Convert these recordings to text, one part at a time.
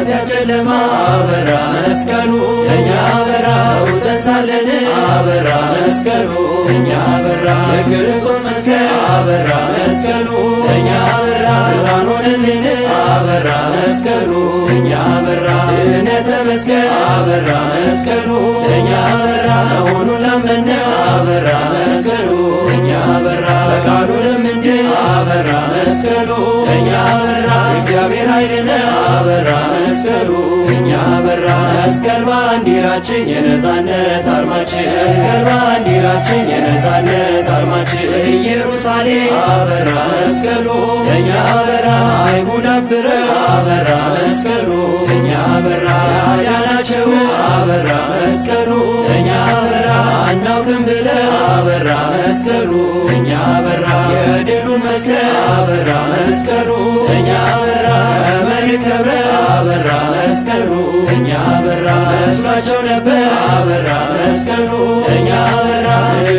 የኃጢአት ጨለማ አበራ መስቀሉ ለእኛ አበራ ውጠን ሳለን አበራ መስቀሉ ለእኛ አበራ የክርስቶስ መስቀል አበራ መስቀሉ ለእኛ አበራ ብርሃን ሆነልን አበራ መስቀሉ ለእኛ አበራ ድኅነተ መስቀል አበራ መስቀሉ ለእኛ አበራ መሆኑን ላመነ አበራ መስቀሉ ለእኛ አበራ በቃሉ ለምንድን አበራ መስቀሉ ለእኛ አበራ እግዚአብሔር ኃይልነ አበራ መስቀሉ ለእኛ አበራ መስቀል ባንዲራችን የነጻነት አርማችን መስቀል ባንዲራችን የነጻነት አርማችን ኢየሩሳሌም አበራ መስቀሉ ለእኛ አበራ አይሁድ አብረው አበራ መስቀሉ ለእኛ አበራ ያዳናቸው አበራ መስቀሉ ለእኛ አበራ አናውቅም ብለው አበራ መስቀሉ ለእኛ አበራ የድሉን መስቀል አበራ መስቀሉ ለእኛ አበራ መሬት ከብረ አበራ መስቀሉ ለእኛ አበራ መስሏቸው ነበር አበራ መስቀሉ ለእኛ አበራ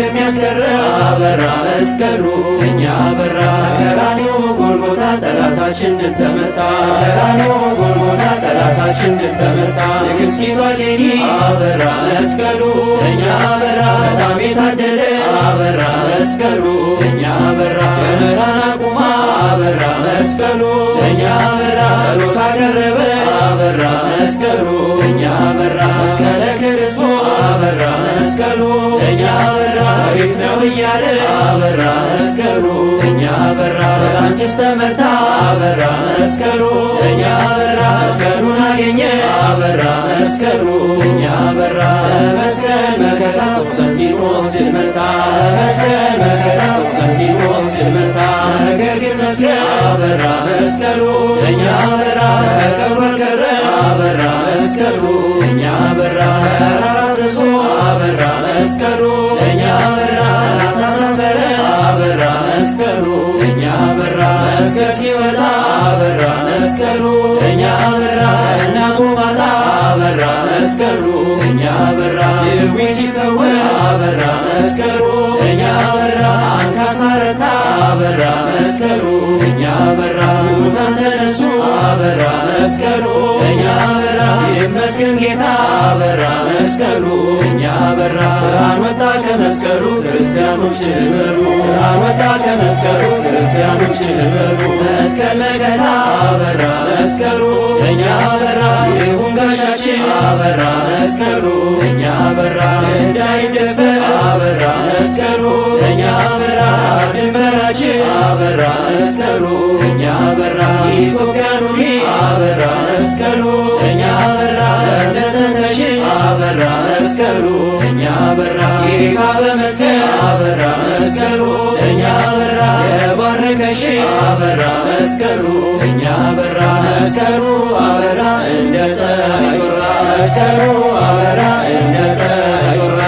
የሚያስቀረ አበራ መስቀሉ ለእኛ አበራ ቀራንዮ ጎልጎታ ጠላታችን ድል ተመታ ቀራንዮ ጎልጎታ ጠላታችን ድል ተመታ ንግሥቲቷ እሌኒ አበራ መስቀሉ ለእኛ አበራ በጣም የታደለ አበራ መስቀሉ ለእኛ አበራ የብርሃን አቁማ አበራ መስቀሉ ለእኛ አበራ ጸሎት አቀረበ አበራ መስቀሉ ለእኛ አበራ መስቀለ ክርስቶስ አበራ መስቀሉ ለእኛ አበራ መሬት ነው እያለ አበራ መስቀሉ ለእኛ አበራ በታንጭስ ተመርታ አበራ መስቀሉ ለእኛ አበራ መስቀሉን አገኘ አበራ መስቀሉ ለእኛ አበራ መስቀል መከታ ቆስጠንጢኖስ ድል መታ መስቀል መከታ ቆስጠንጢኖስ ድል መታ ነገር ግን መስቀል አበራ መስቀሉ ለእኛ አበራ ተቀብሮ አልቀረ አበራ መስቀሉ ለእኛ አበራ ተራራ አፍርሶ አበራ መስቀሉ ለእኛ አበራ ታሳፈረ አበራ መስቀሉ ለእኛ አበራ መስቀል ሲወጣ አበራ መስቀሉ ለእኛ አበራ እናቁማታ አበራ መስቀሉ ለእኛ አበራ ድዊ ሲፈወስ አበራ መስቀሉ ለእኛ አበራ አንካሳ ረታ አበራ መስቀሉ ለእኛ አበራ ሙታን ተነሱ አበራ መስቀሉ ለእኛ አበራ ይመስገን ጌታ አበራ መስቀሉ ለእኛ አበራ ብርሃን ወጣ ከመስቀሉ ክርስቲያኖች ልበሉ ብርሃን ወጣ ከመስቀሉ ክርስቲያኖች ልበሉ መስቀል መከታ አበራ መስቀሉ ለእኛ አበራ ይሁን ጋሻችን አበራ መስቀሉ ለእኛ አበራ እንዳይደፈር አበራ መስቀሉ ለእኛ አበራ ድንበራችን አበራ መስቀሉ ለእኛ አበራ ኢትዮጵያ ኑሪ አበራ መስቀሉ ለእኛ አበራ ነጸነሽ አበራ መስቀሉ ለእኛ አበራ ጌታ በመስቀል አበራ መስቀሉ ለእኛ አበራ የባረከሽ አበራ መስቀሉ ለእኛ አበራ መስቀሉ አበራ እንደ ፀሐይ ጮራ መስቀሉ አበራ እንደ ፀሐይ ጮራ።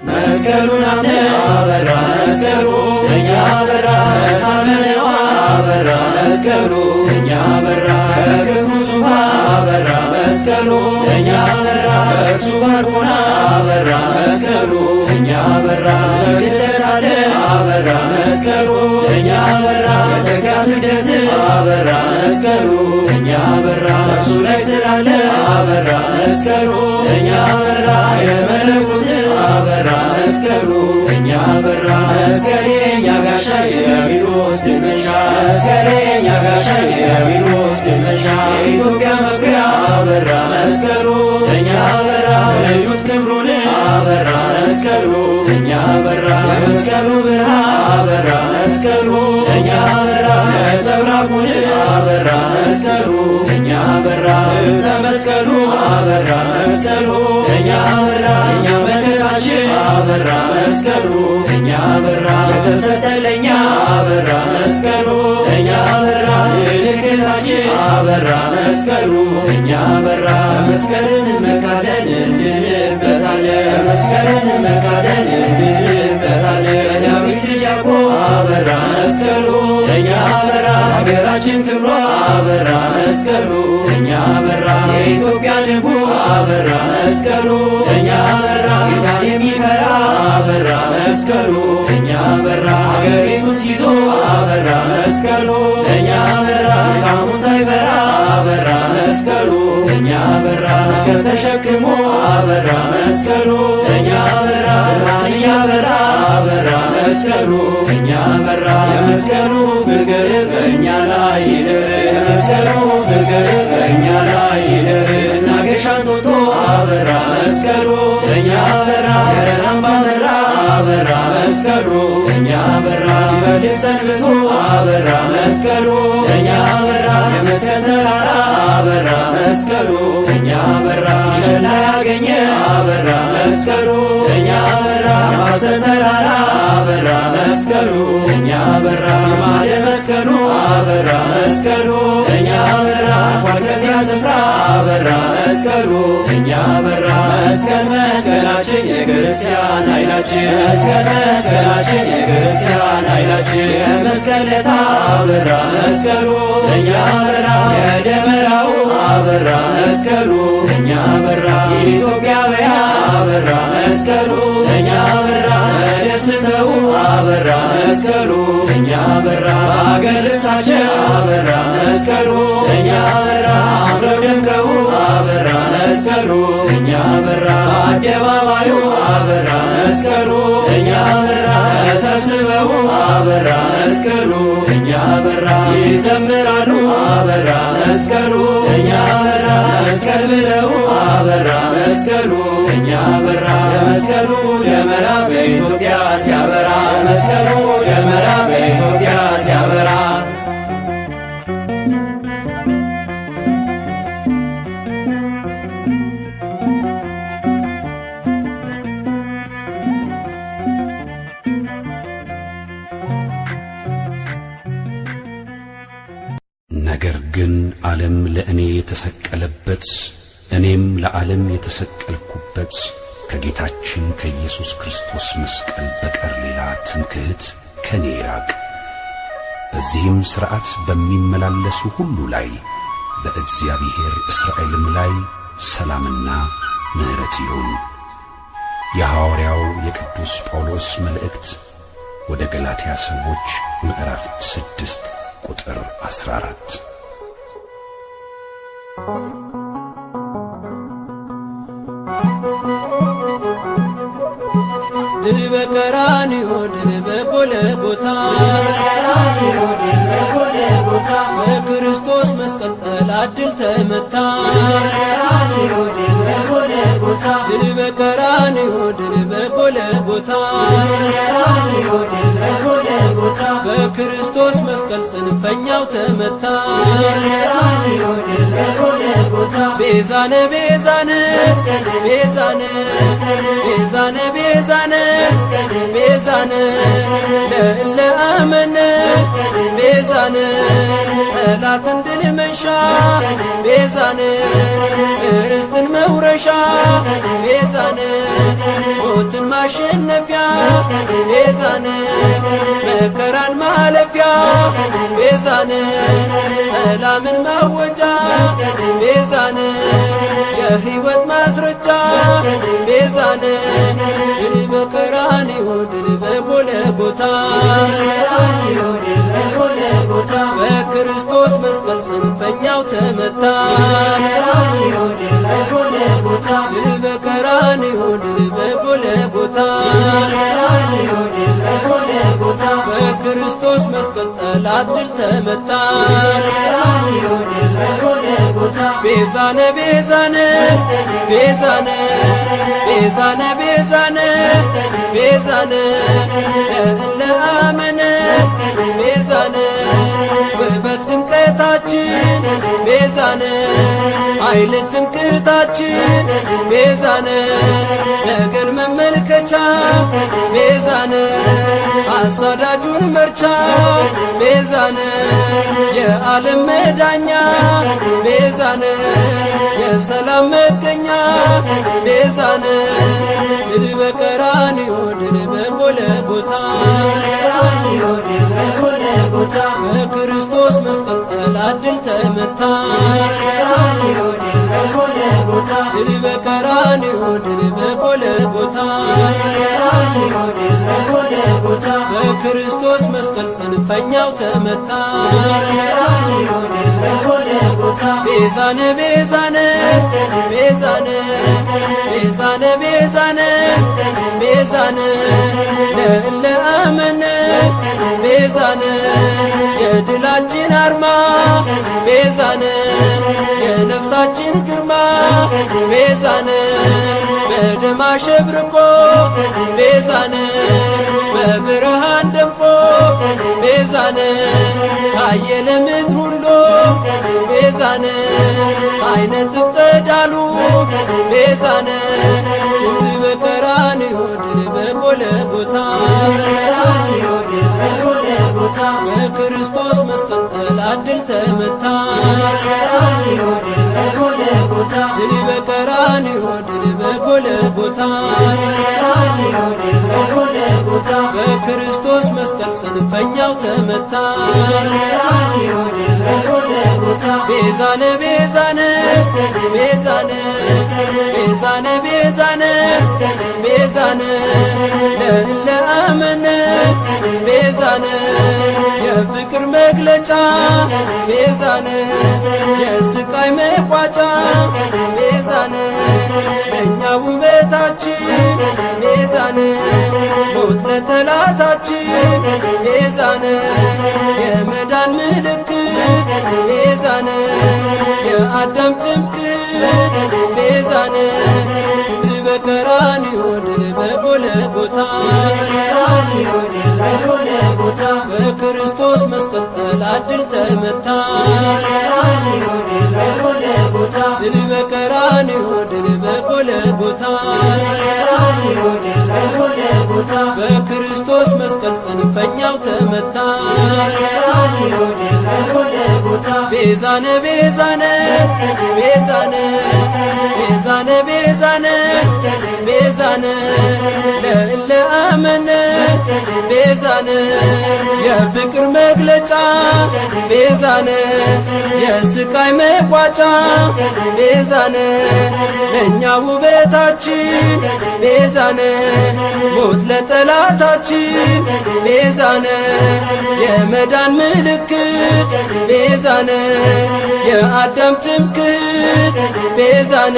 መስቀሉን አምነን አበራ መስቀሉ ለእኛ አበራ ተሳመነዋ አበራ መስቀሉ ለእኛ አበራ ከክብሩ ዙፋን አበራ መስቀሉ ለእኛ አበራ እርሱ ባርኮና አበራ መስቀሉ ለእኛ አበራ ሰግደታለን አበራ መስቀሉ ለእኛ አበራ የጸጋ ስግደት አበራ መስቀሉ ለእኛ አበራ እርሱ ላይ ስላለ አበራ መስቀሉ ለእኛ አበራ የመለኮት አበራ መስቀሉ ለእኛ አበራ መስቀል የኛ ጋሻ የዲያብሎስ ድል መንሻ መስቀል የኛ ጋሻ የዲያብሎስ ድል መንሻ የኢትዮጵያ መኩሪያ አበራ መስቀሉ ለእኛ አበራ እዩት ክብሩን አበራ መስቀሉ ለእኛ አበራ የመስቀሉ ብርሃን አበራ መስቀሉ ለእኛ አበራ ነጸብራቁን አበራ መስቀሉ ለእኛ አበራ ዕፀ መስቀሉ አበራ መስቀሉ ለእኛ አበራ እኛ መከታችን አበራ መስቀሉ ለእኛ አበራ የተሰጠ ለእኛ አበራ መስቀሉ ለእኛ አበራ ምልክታችን አበራ መስቀሉ ለእኛ አበራ መስቀልን እንመካለን እንድንበታለን መስቀልን እንመካለን እንድንበታለን ዳዊት ልጅ ያዕቆብ አበራ መስቀሉ ለእኛ አበራ ሀገራችን ክብሯ አበራ መስቀሉ ለእኛ አበራ የኢትዮጵያ ንጉሥ አበራ መስቀሉ ለእኛ በራ። ጌታን የሚፈራ አበራ መስቀሉ ለእኛ በራ። አገሪቱን ሲዞ አበራ መስቀሉ ለእኛ በራ። ድካሙን ሳይፈራ አበራ መስቀሉ ለእኛ በራ። መስቀል ተሸክሞ አበራ መስቀሉ ለእኛ በራ። ብርሃን እያበራ አበራ መስቀሉ ለእኛ በራ። የመስቀሉ ፍቅር በእኛ ላይ ይደር፣ የመስቀሉ ፍቅር በእኛ ላይ ይደር። መናገሻ እንጦጦ አበራ መስቀሉ ለእኛ በራ። የረራምባ በራ አበራ መስቀሉ ለእኛ በራ። ሲፈልግ ሰንብቶ አበራ መስቀሉ ለእኛ በራ። የመስቀል ተራራ አበራ መስቀሉ ለእኛ በራ። ሸላ ያገኘ አበራ መስቀሉ ለእኛ በራ። የማሰል ተራራ አበራ መስቀሉ ለእኛ በራ። ግማደ መስቀሉ አበራ መስቀሉ ለእኛ በራ። አርፏል ከዚያ ስፍራ አበራ መስቀሉ ለእኛ በራ። መስቀል መስቀላችን የክርስቲያን ኃይላችን፣ መስቀል መስቀላችን የክርስቲያን ኃይላችን። የመስቀል ለታ አበራ መስቀሉ ለእኛ በራ። የደመራው አበራ መስቀሉ ለእኛ በራ። ኢትዮጵያውያን አበራ መስቀሉ ለእኛ በራ። ተደስተው አበራ መስቀሉ ለእኛ በራ። በአገር ልብሳቸው አበራ መስቀሉ ለእኛ በራ። አምረው ደምቀው አበራ መስቀሉ ለእኛ በራ። በአደባባዩ አበራ መስቀሉ ለእኛ በራ። ተሰብስበው አበራ መስቀሉ ለእኛ በራ። ይዘምራሉ አበራ መስቀሉ ለእኛ በራ። መስቀል ብለው አበራ መስቀሉ ለእኛ በራ። የመስቀሉ ደመራ በኢትዮጵያ ሲያበራ፣ የመስቀሉ ደመራ በኢትዮጵያ ሲያበራ። ነገር ግን ዓለም ለእኔ የተሰቀለበት እኔም ለዓለም የተሰቀልኩበት ከጌታችን ከኢየሱስ ክርስቶስ መስቀል በቀር ሌላ ትምክህት ከኔ ይራቅ። በዚህም ሥርዓት በሚመላለሱ ሁሉ ላይ በእግዚአብሔር እስራኤልም ላይ ሰላምና ምሕረት ይሁን። የሐዋርያው የቅዱስ ጳውሎስ መልእክት ወደ ገላትያ ሰዎች ምዕራፍ 6 ቁጥር 14። ድል በቀራንዮ ድል በጎልጎታ፣ በክርስቶስ መስቀል ጠላት ድል ተመታ። ድል በቀራንዮ ድል በጎልጎታ፣ በክርስቶስ መስቀል ጽንፈኛው ተመታ። ቤዛነ ቤዛነ ቤዛነ ቤዛነ ቤዛነ ቤዛነ ለእለ አመነ፣ ቤዛነ ጠላትን ድል መንሻ፣ ቤዛነ ርስትን መውረሻ፣ ቤዛነ ሞትን ማሸነፊያ፣ ቤዛነ መከራን ማለፊያ፣ ቤዛነ ሰላምን ማወጃ፣ ቤዛነ የሕይወት ማስረጃ፣ ቤዛነ ድል በቀራንዮ ድል በጎልጎታ፣ በክርስቶስ መስቀል ጽንፈኛው ተመታ። ድል በቀራንዮ ድል በጎልጎታ፣ በክርስቶስ መስቀል ጠላት ድል ተመታ። ቤዛነ ቤዛነ ቤዛነ ቤዛነ ቤዛነ ቤዛነ ለእለ አመነ፣ ቤዛነ ውበት ድምቀታችን፣ ቤዛነ ኃይል ትምክህታችን፣ ቤዛነ ነገን መመልከቻ፣ ቤዛነ አሳዳጁን መርቻ፣ ቤዛነ የዓለም መዳኛ፣ ቤዛነ የሰላም መገኛ፣ ቤዛነ ድል በቀራንዮ ድል በጎልጎታ፣ በክርስቶስ መስቀል ጠላት ድል ተመታ። ድል በቀራንዮ ድል በጎልጎታ በክርስቶስ መስቀል ጽንፈኛው ተመታ። ቤዛነ ቤዛነ ቤዛነ ቤዛነ ቤዛነ ቤዛነ ለእለ አመነ ቤዛነ የድላችን አርማ ቤዛነ የነፍሳችን ግርማ ቤዛነ በደም አሸብርቆ ቤዛነ በብርሃን ደምቆ ቤዛነ ታየ ለምድር ሁሉ ቤዛነ ሳይነጥፍ ፀዳሉ ቤዛነ ድል በቀራንዮ ድል በጎልጎታ በክርስቶስ መስቀል ጠላት ድል ተመታ። ድል በቀራንዮ ድል በጎልጎታ በክርስቶስ መስቀል ጽንፈኛው ተመታ። ቤዛነ ቤዛነ ቤዛነ ቤዛነ ቤዛነ ቤዛነ ለእለ አመነ ቤዛነ የፍቅር መግለጫ ቤዛነ የስቃይ መቋጫ ቤዛነ ለእኛ ውበታችን ቤዛነ ሞት ለጠላታችን ቤዛነ የመዳን ምልክት ቤዛነ የአዳም ትምክህት ቤዛነ ድል በቀራንዮ ድል በጎልጎታ በክርስቶስ መስቀል ጠላት ድል ተመታ። ድል በቀራንዮ ድል በጎልጎታ በክርስቶስ መስቀል ጽንፈኛው ተመታ። ቤዛነ ቤዛነ ቤዛነ ቤዛነ ቤዛነ ቤዛነ ለእለ አመነ ቤዛነ የፍቅር መግለጫ ቤዛነ የስቃይ መቋጫ ቤዛነ ለእኛ ውበታችን ቤዛነ ሞት ለጠላታችን ቤዛነ የመዳን ምልክት ቤዛነ የአዳም ትምክህት ቤዛነ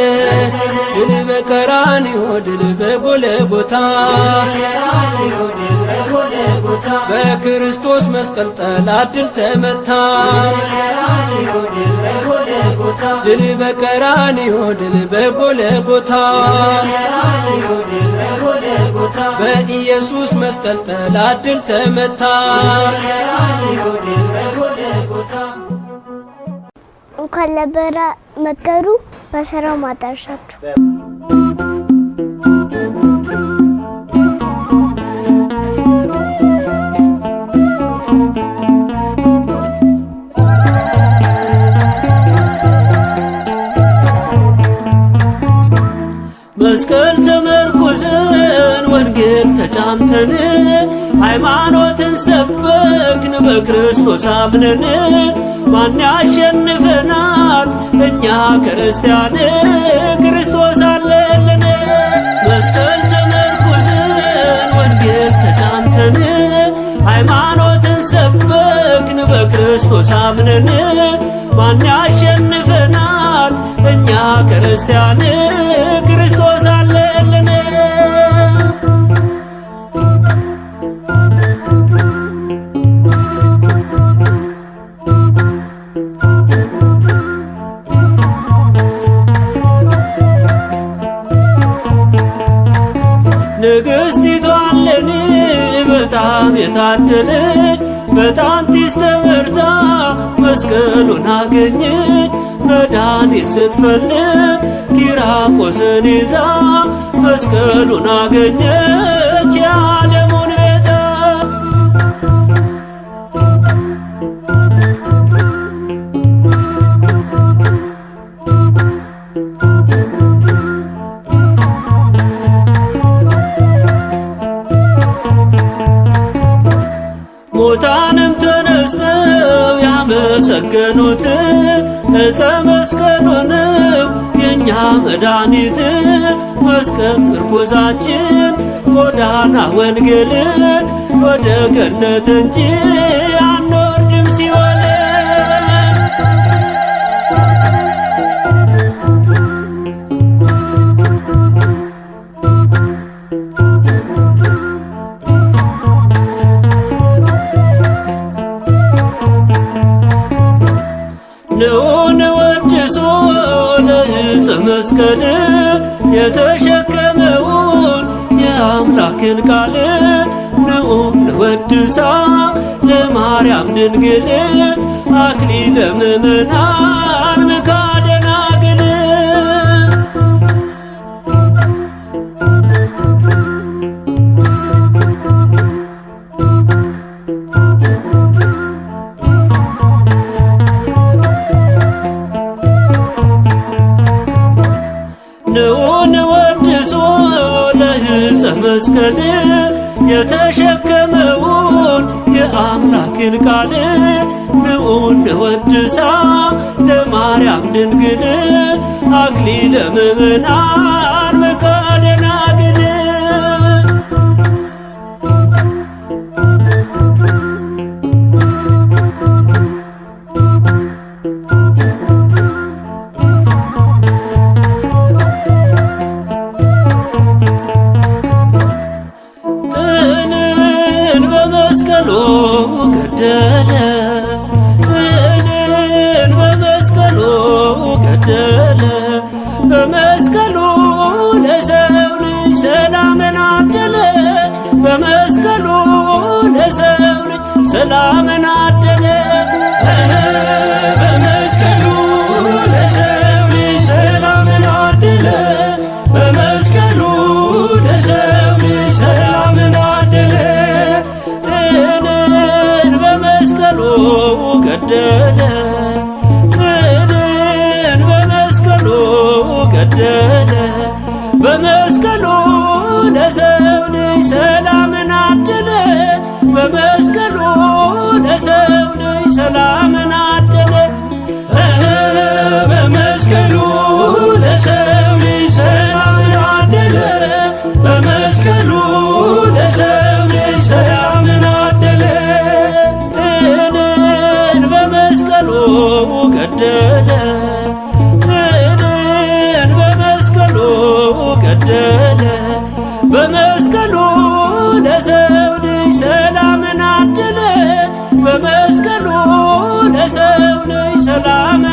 ድል በቀራንዮ ድል በጎልጎታ በክርስቶስ መስቀል ጠላት ድል ተመታ። ድል በቀራንዮ ድል በጎልጎታ በኢየሱስ መስቀል ጠላት ድል ተመታ። እንኳን ለበራ መከሩ በሰላም አደረሳችሁ። መስቀል ተመርኩዘን ወንጌል ተጫምተን ሃይማኖትን ሰበክን በክርስቶስ አምነን ማን ያሸንፈናል? እኛ ክርስቲያን ክርስቶስ አለልን። መስቀል ተመርኩዘን ወንጌል ተጫምተን ሃይማኖትን ሰበክን በክርስቶስ አምነን ማን ያሸንፈናል? እኛ ክርስቲያን ክርስቶስ አለልን። ንግሥቲቱ አለን በጣም የታደለች በጣንቲስ ተመርታ መስቀሉን አገኘች። መድኃኒት ስትፈልግ ኪራቆስን ይዛ መስቀሉን አገኘች የዓለሙን ቤዛ። ሙታንም ተነስተው ያመሰገኑት ዕፀ መስቀሉንም የእኛ መድኃኒት መስቀል ምርኩዛችን ጎዳና ወንጌል ወደ ገነት እንጂ አንወርድም ሲኦል። ንዑ ንወድሶ ለዕፀ መስቀል የተሸከመውን የአምላክን ቃል ንዑ ንወድሳ ለማርያም ድንግል አክሊለ ምእመናን ምካደናግል። ንዑ ንወድሶ ለዕፀ መስቀል የተሸከመውን የአምላክን ቃል ንዑ ንወድሳ ለማርያም ድንግል አክሊለ ምእመናን መካደናግል። ጥልን በመስቀሉ ገደለ ጥልን በመስቀሉ ገደለ በመስቀሉ ለሰው ልጅ ሰላምን አደለ በመስቀሉ ለሰው ልጅ ሰላምን አደለ በመስቀሉ ለሰው ልጅ ሰላምን አደለ በመስቀሉ ለሰው ልጅ ሰላምን አደለ ጥልን በመስቀሉ ገደለ ጥልን በመስቀሉ ገደለ በመስቀሉ ለሰው ልጅ ሰላምን አደለ በመስቀሉ ለሰው ልጅ ሰላምን አደለ በመስቀሉ ለሰው ልጅ ሰላምን አደለ በመስቀሉ ለሰው ልጅ ሰላምን አደለ ጥልን በመስቀሉ ገደለ ጥልን በመስቀሉ ገደለ በመስቀሉ ለሰው ልጅ ሰላምን አደለ በመስቀሉ ለሰው ልጅ ሰላምን